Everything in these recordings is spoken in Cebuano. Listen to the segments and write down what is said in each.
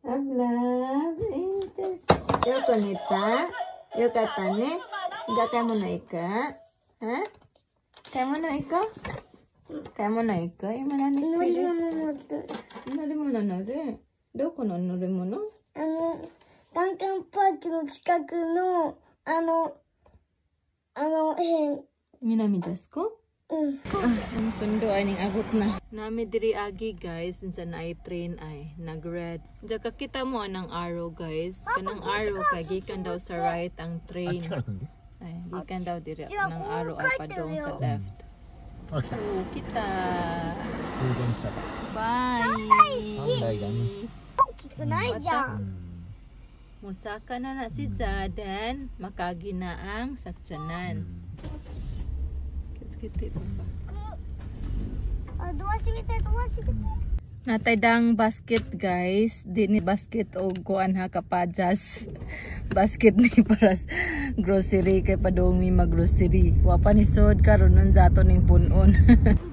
Love, love. よく寝たよかったね。じゃあ買い物行く？買い物行こう。買い物行く？今何してる？乗り物乗る。乗り物乗る？どこの乗り物？ダンカンパークの近くの、あの辺。南ジャスコ？うん。 Ah, ang sundo ay ning abot na. Nami diri agi, guys, unsa na ay train ay nag-red. Diya kakita mo anang arrow, guys. Kanang arrow kay gikan daw sa right ang あっ train. ちから来るんで Ay, gikan daw diri ng arrow ay padong sa left. あ来た So, kita. 通電しちゃった Bye. 3台だね大きくないじゃ。うんん Musaka na na si Jaden, makagi na ang う sakyanan. ん Kitskiti pa ba? あ、ドア閉めて、ドア閉めて。 Natay dang basket, guys. Di ni basket o kuan ha kapajas. Basket ni para sa grocery kay padung mi maggrocery. Wa pa ni sod karon nun sa ato ning punon.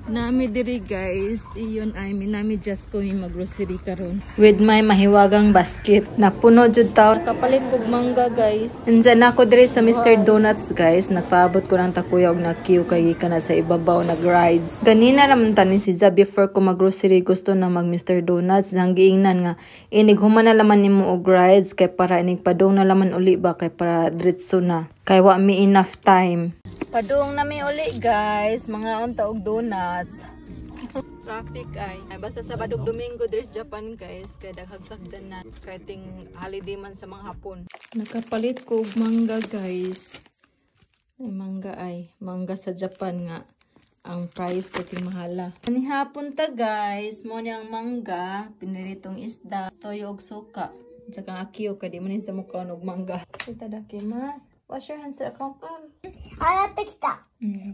Nami diri, guys, iyon ay minami just ko mi maggrocery karon. With my mahiwagang basket napuno jud taw. Nakapalit kog mangga, guys. Unsa na ako diri sa Mr. Donuts, guys. Nagpaabot ko ng takuya og na-queue kay gikan na sa ibabaw nag rides. Ganina raman tani si Ja before ko maggrocery gusto na mag Mr. Donuts. Ang giingnan nga inig human na laman nimo og rides kay para inig padung na laman uli ba kay para diretso na. Kay wa mi enough time. Padung na mi uli, guys, mga unta og donuts. Traffic ay. Ay, basta Sabado ug Domingo there's Japan, guys, kay daghang sakyanan kay ting holiday man sa mga Hapon. Nakapalit ko og mangga, guys. Ay mangga ay mangga sa Japan nga ang price kay ting mahala. Ani hapon ta, guys, mo niyang mangga, piniritong isda, toyo og suka. Tsaka ang akiyo kay di man sa mukha og mangga. Itadakimasu. Wash your hands ako. 洗ってきた。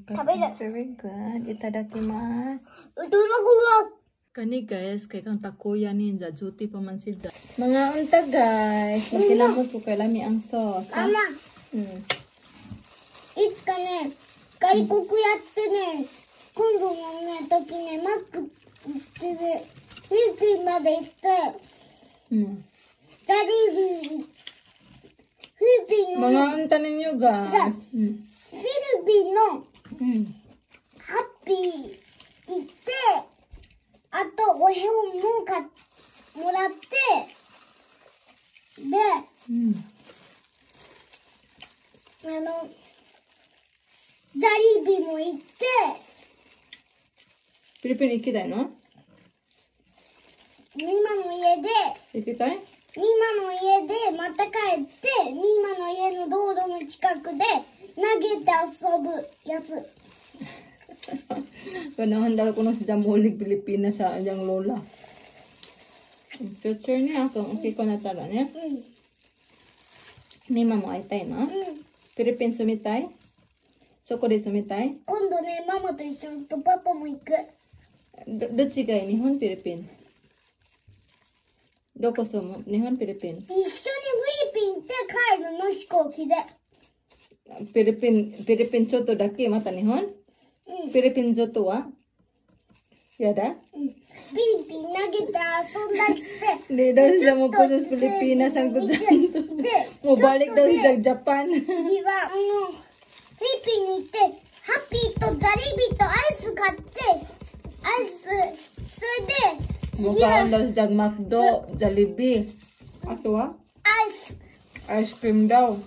食べる。 Very good. Itadakimasu. うどらごら。 Kani, guys, kay kang takuya ninja, duty pa man sila. Mga unta, guys, magkinamot ko kay lami ang sauce. ママ、 いつかね、外国やってね、今度のね、時ね、マック行ってね、フィリピンまで行って、 ジャリービー、フィリピンの、 Mga unta ninyo, guys. フィリピンの ハッピー行って、あとお絵本も買っもらって、で、 ジャリービーも行って、フィリピン行きたいの？ミマの家で、行きたい？ミマの家でまた帰って、ミマの家の道路の近くで投げて遊ぶやつ。 Panahon daw ko si Jamulig Pilipinas sa iyang lola. Ang future niya, kung okay ko na tara niya. うん。 Ni mamo ay tay, no? うん。フィリピン住みたい？そこで住みたい？今度ね、ママと一緒にとパパも行く。どっちがいい？日本、フィリピン。どこ住む？日本、フィリピン。一緒にフィリピン行って帰るの、飛行機で。フィリピン、フィリピンちょっとだけ、また日本？うん。フィリピンちょっとはやだ。うん。フィリピン投げて遊んだりして。 Hindi daw siya mo po sa Pilipinas ang で、 Mo balik daw siya sa Japan. 次は、フィリピンに行って、ハッピーとザリビとアイス買って、アイス、それで、次は Mukhaan daw siya McDo, Jollibee. あとはアイス、 Ice cream daw.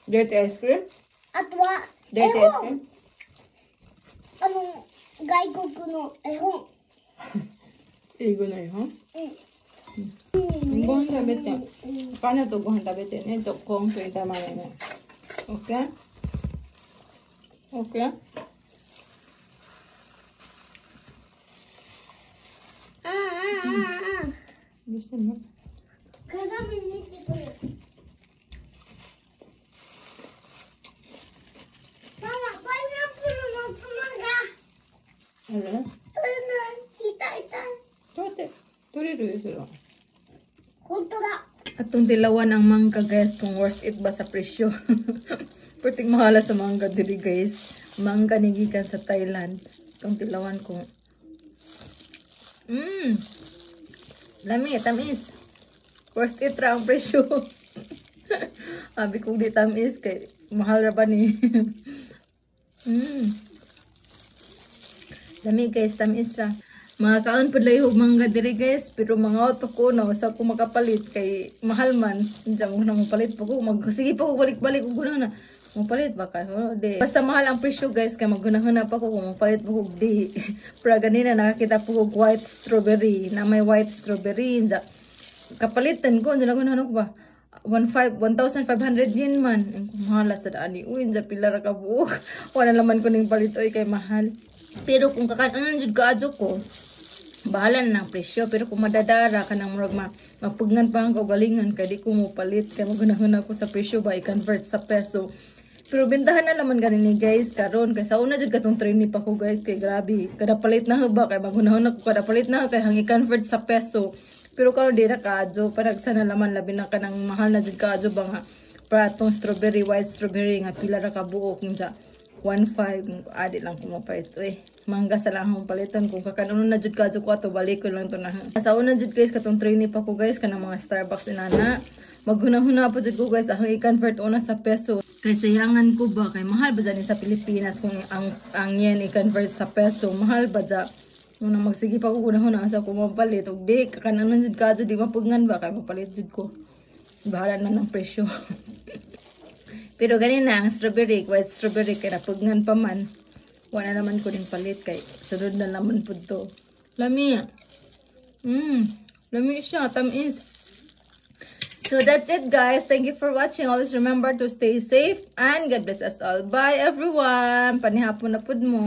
Dirty ice cream? あとは、絵 Dirty ice 本 cream? 外国の絵本。英語の絵本？うん。ご飯食べて。パナとご飯食べてね。と、コーンと炒まれね。オッケーオッケー。ああ、ああ、ああ。どうしたの？鏡見てくる。ママ、パイナップルの角があれ取れない。痛い痛い。どうやって取れるよ、それは。本当だ。 Atong dilawan ang mangga, guys, kung worth it ba sa presyo. Perting mahala sa mangga diri, guys. Mangga ni gikan sa Thailand. Atong dilawan kung lami, tamis. Worth it ra ang presyo. Abi kong di tamis kay mahal ra ba ni. Lami, guys, tamis ra. Mga kaon pud layo og mangga diri, guys, pero mga pa ko na usa ko makapalit kay mahal man. Diyan mo na mopalit pa ko, mag sige pa ko balik-balik og guna na. Mopalit ba ka? Oh, di. Basta mahal ang presyo, guys, kay maggunahuna pa ko kung mopalit pa ko di. Pero ganina nakakita po ko og white strawberry, na may white strawberry. Inda. Kapalitan ko, hindi na ko ba? 1,500 1,500 yen man. Ang mahal sa dani. Uy, inda pila ra ka buok. Wala naman ko ning palit oy kay mahal. Pero kung kakanon jud kaadyo ko, bahala na ng presyo. Pero kung madadara ka nang murag mapugnan pa ang kaugalingan kay di ko mo palit kay magunahon ako sa presyo ba i-convert sa peso. Pero bentahan na naman ganin ni, guys, karon kay sa una jud katong trainee pa ko, guys, kay grabe kada palit na ba kay magunahon ako kada palit na kay hang i-convert sa peso. Pero karon di na kaadyo paragsa na laman, labi na kanang mahal na jud kaadyo ba nga para atong strawberry, white strawberry nga pila ra ka buok unsa 1.5. Adi lang ko mapalit eh. Mangga sa lang akong palitan. Kung kakanuno na jud kadyo ko ato, balik ko lang to na. Sa una jud, guys, katong trainee pa ko, guys, kanang mga Starbucks inana. Maghuna-huna pa jud ko, guys, akong i-convert una sa peso. Kay sayangan ko ba kay mahal ba dyan sa Pilipinas kung ang yen i-convert sa peso, mahal ba dyan? Muna magsige pa ko hunahuna sa ko mapalit ug di kakanunon jud kadyo di mapugngan ba kay mapalit jud ko. Bahala na ng presyo. Pero ganin na ang strawberry, white strawberry, kay napugnan pa man. Wala naman ko rin palit kay sunod na naman po to. Lami. Lami siya, tamis. So that's it, guys. Thank you for watching. Always remember to stay safe and God bless us all. Bye, everyone. Panihapon na pud mo.